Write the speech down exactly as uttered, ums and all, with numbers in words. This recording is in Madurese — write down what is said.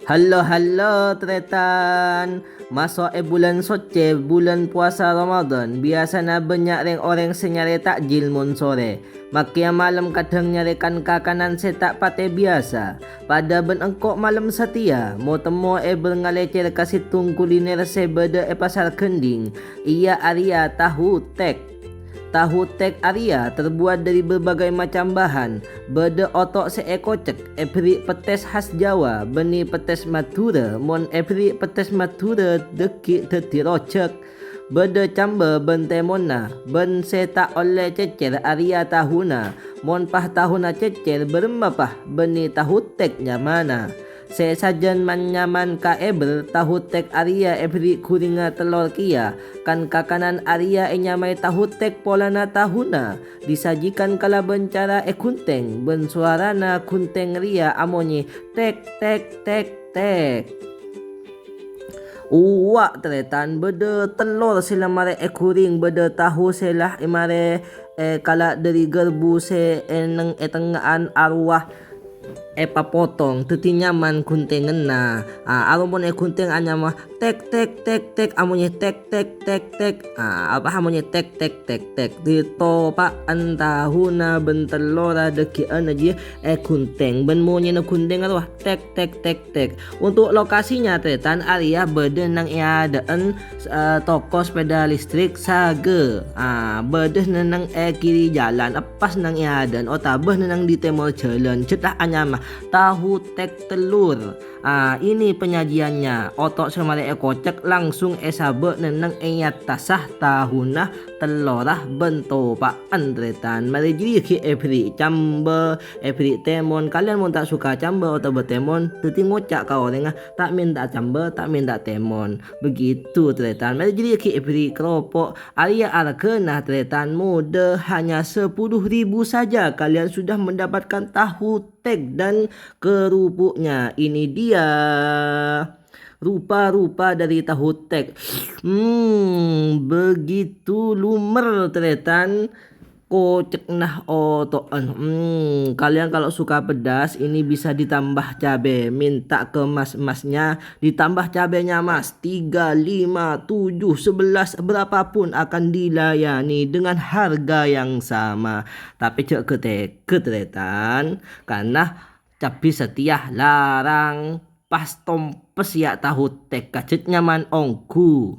Halo, halo, tarètan. Maso' è bulân soccè, bulân powasa Ramadan, biyasana bânnya' rèng-orèng sè nyarè takjil mon sorè. Makkèya malem kadhâng nyarè kan-kakanan sè ta' patè biyasa. Padâ bân engko' malem satèya, mo-temmo èbâr ngalècèr ka sèttong kuliner sè bâdâ è Pasar Gending, iyâ arèya tahu tèk. Tahu tèk arèya terbuat dari berbagai macam bahan. Bâdâ oto' sè èkocèk, èbherri' pettès khas Jawa, bânnè pettès Madhurâ, mon èbherri' pettès Madhurâ dâggi' dhâddhi rojhâk. Bâdâ cambâ bân tèmonna, bân sè ta' ollè cècèr arèya tahuna. Mon pas tahuna cècèr, bârâmma pas bânnè tahu tèk nyamana. Sè sajân man-nyaman ka èbâr, tahu tèk arèya èbherri' ghuringnga tellor kèya. Kan-kakanan arèya ènyamaè tahu tèk polana tahuna disajikan kalabân cara èghunthèng, bân sowarana ghunthèng rèya amonyè, "Tèk, tèk, tèk, tèk." Uwa', tarètan, bâdâ tellor sè la marè èghuring, bâdâ tahu sè la èmarè èkala' dâri ghârbu sè èneng è tengnga'an arowa èpapotong, dhâddhi nyaman ghunthèngnga. A, arowa mon èghunthèng anyama tèk, tèk, tèk, tèk, amonyè tèk, tèk, tèk, tèk. A, apa amonyè tèk, tèk, tèk, tèk. Ditopa'an tahuna bân tellorra dâggi'ânna jiyâ èghunthèng. Bân monyèna ghunthèng arowa tèk, tèk, tèk, tèk. Untuk lokasinya, tarètan, arèya bâdâ neng è adâ'ân, eh, toko sepeda listrik Saga. Ah, bâdâ neng è kiri jalan, pas neng è adâ'ân, otabâ neng di tèmor jalan. Jhât la anyama tahu tèk tellor. Ah, ini penyajiannya. Oto' sè marè èkocèk langsung èsabâ' neng è attassa tahuna tellorra bân topa'an, tarètan. Marè jârèya ghi' èbherri' cambâ, èbherri' tèmon. Kalèyan mon ta' soka cambâ otabâ tèmon, dhâddhi ngoca' ka orèngnga, "Ta' mènta cambâ, ta' mènta tèmon." Begitu, tarètan. Marè jârèya ghi' èbherri' keropok. Arèya arghâna, tarètan, modâ hanya sepuluh ribu saja, kalian sudah mendapatkan tahu tèk dan kerupuknya. Ini dia. Rupa-rupa dari tahu tèk. Hmm, begitu lumer, tarètan. Kocèkna oto'an. Hmm, kalian kalau suka pedas, ini bisa ditambah cabe. Minta ke mas-masnya, ditambah cabenya, Mas. Tiga, lima, tujuh, sebelas, berapapun akan dilayani dengan harga yang sama. Tapè jhâ' ghâtèghâ, tarètan. Karena cabbhi satèya larang, pas tompes yâ tahu tèk, kajhât nyaman ongghu.